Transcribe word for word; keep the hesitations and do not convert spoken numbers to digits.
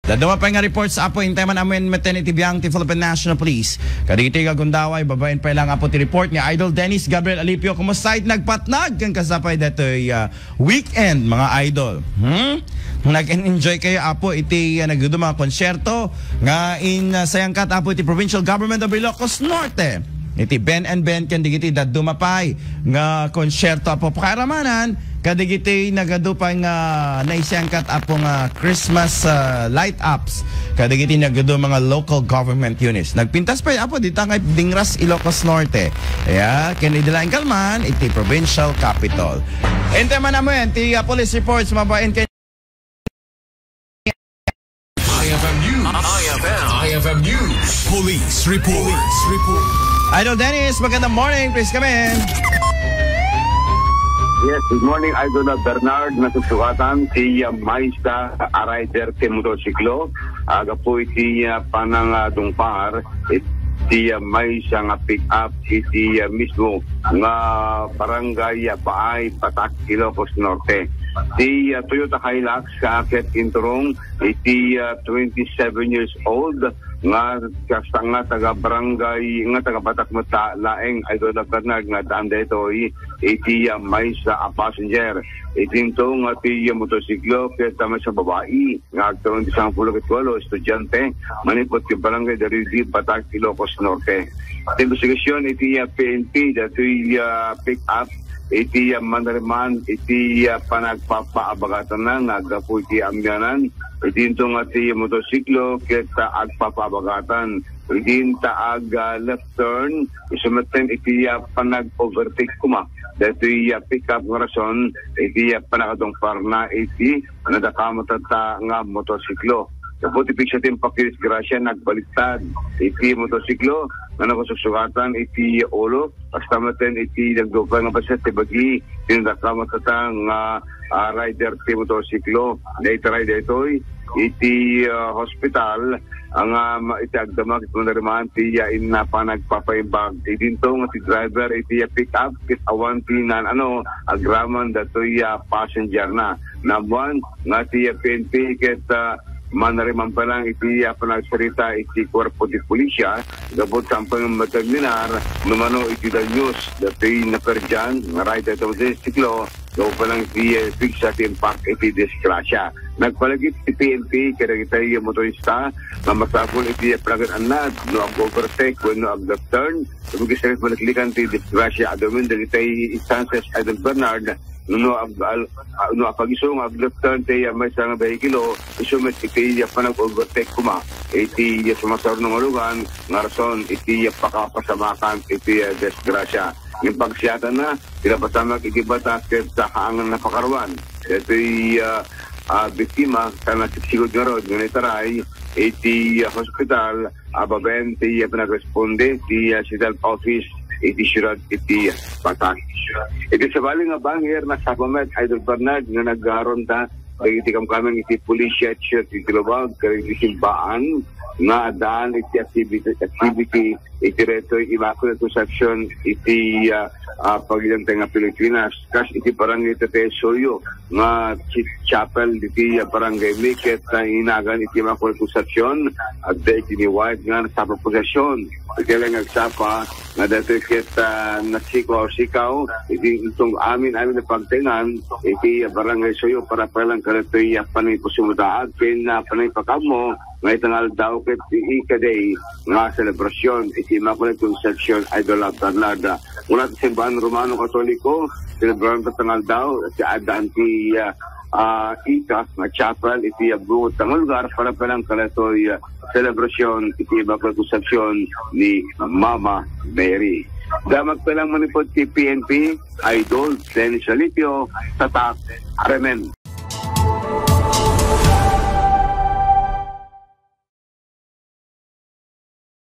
Dadduma pay nga reports, Apo, intay man amuen metten iti biang ti Philippine National Police. Kadagiti gagundaway, babaen pay lang, Apo, ti report ni Idol Dennis Gabriel Alipio. Kumusta iti nagpatnag ken kasapay datoy, ah, weekend, mga idol? Hmm? Nag-enjoy kayo, Apo, iti, ah, nagduduma nga konsyerto nga in, ah, sayangkat, Apo, iti Provincial Government of Ilocos Norte. Iti Ben and Ben ken dagiti dadduma pay nga konsyerto, Apo, pakaaramanan kadigiti nagadu pay nga naisengkat, Apo, nga Christmas, ah, light ups kadigiti nagadu mga local government units. Nagpintas pay, Apo, dita nga dingras Ilocos Norte. Ya, ken idi laeng kalman iti provincial capital. Intay man amuen ti, ah, police reports, mabaen ken I F M News. I F M. I F M News. Police report. Police report. Idol Dennis, magandang morning. Please come in. Yes, good morning, Idol na Bernard. Nasuksukatan ti, uh, maysa a rider ti motorsiklo. Agapu iti, uh, panang, uh, dungpar, iti, uh, maysa nga pick-up iti, uh, mismo nga barangay, uh, Baay, Batak, Ilocos Norte. Ti, uh, Toyota Hilux, uh, ket inturong iti, ah, twenty-seven years old nga kasta nga taga barangay, nga taga Batak met laeng, Idol Bernard, nga daan daytoy iti, ah, maysa a passenger. Iti into nga ti, ah, motorsiklo ket, ah, maysa babai nga agturong ti sangapulo ket walo, estudyante, manipud ti barangay Daridi, Batak, Ilocos Norte. Ti investigasyon iti, ah, P N P, datoy, ah, pick-up iti, ah, manariman iti, ah, panagpapaabagatanna nga aggapu iti amianan. Iti into nga ti motorsiklo ket, ah, agpapaabagatan. Iti inta ag, ah, left turn, isu metten iti, ah, panag-overtake koma daytoy, ah, pick-up nga rason iti, ah, panakadungparna iti nadakamatata nga motorsiklo. Gapu ti pigsa ti impact ti disgrasya, nagbaliktad iti motorsiklo nga nasuksukatan iti ulo. Kasta metten iti nagdupay nga paset ti bagi ti nadakamatata nga, ah, rider ti motorsiklo. Naitaray daytoy iti, ah, hospital nga, ah, ma-, iti agdama ket manariman ti, ah, inna panagpapaimbag. Idinto nga ti driver iti, ah, pick-up ket awan ti naan-ano agraman datoy, ah, passenger na. Naammuan nga ti, ah, P N P ket, ah, manariman pa lang iti, ah, panagsarita iti kuerpo ti pulisya, gapu ta saan pay nga madeterminar no mano iti danyos datoy naperdian nga rider ti motorsiklo, gapu pa lang iti, ah, pigsa ti impact iti disgrasya. Nagpalagip ti P N P kadagiti motorista nga masapul iti panagan-annad no ag-overtake wenno ag-left turn. Isu ket maliklikan ti disgrasya. Adu met dagiti instances, Idol Bernard, no, no ag-, al-, ah, no apagiso nga ag-left turn ti, ah, maysa nga behikulo, isu met iti, ah, panag-overtake koma iti, ah, sumasaruno nga lugan nga rason iti, ah, pakapasamakan iti, ah, disgrasya. Ngem pagsiatanna, ti napasamak iti Batak ket saan nga napakaruan daytoy, ah, ah, biktima, ta nasigsigud ngarud nga naitaray iti, ah, hospital. Ababaen ti, ah, panagresponde ti, ah, City Health Office iti siudad iti Batak. Iti sabali nga bangir, nasapa met, Idol Bernard, nga nagronda dagiti kamkameng iti Policia Chief ti Lubang ken iti simbaan nga addaan iti activity, activity iti daytoy Immaculate Conception iti, ah, ah, pagidantay nga Pilipinas. Kas iti barangay Tete Soyo nga chi-, chapel diti, ah, barangay mi ket, ah, inagan iti Immaculate Conception, adda iti ni White nga nasapa possession. Iti laeng nga agsapa nga daytoy ket, ah, nasikaw-sikaw iti intong amin-amin a pagtaengan iti, ah, barangay Soyo para pay lang kadaytoy, ah, panangipasumadaag ken, ah, panangipakaammo nga iti nga aldaw ket ikaduay nga selebrasyon iti Immaculate Conception, Idol Bernard. Kuna ti simbaan Romano Katoliko, selebranta ti nga aldaw, ti addaan ti, ah, ah, ika nga chapel iti, ah, bungod ti nga lugar para pay lang kadaytoy, ah, selebrasyon iti Immaculate Conception ni Mama Mary. Damag pay lang manipud ti P N P, Idol Dennis Alipio, Tatak, Aremen.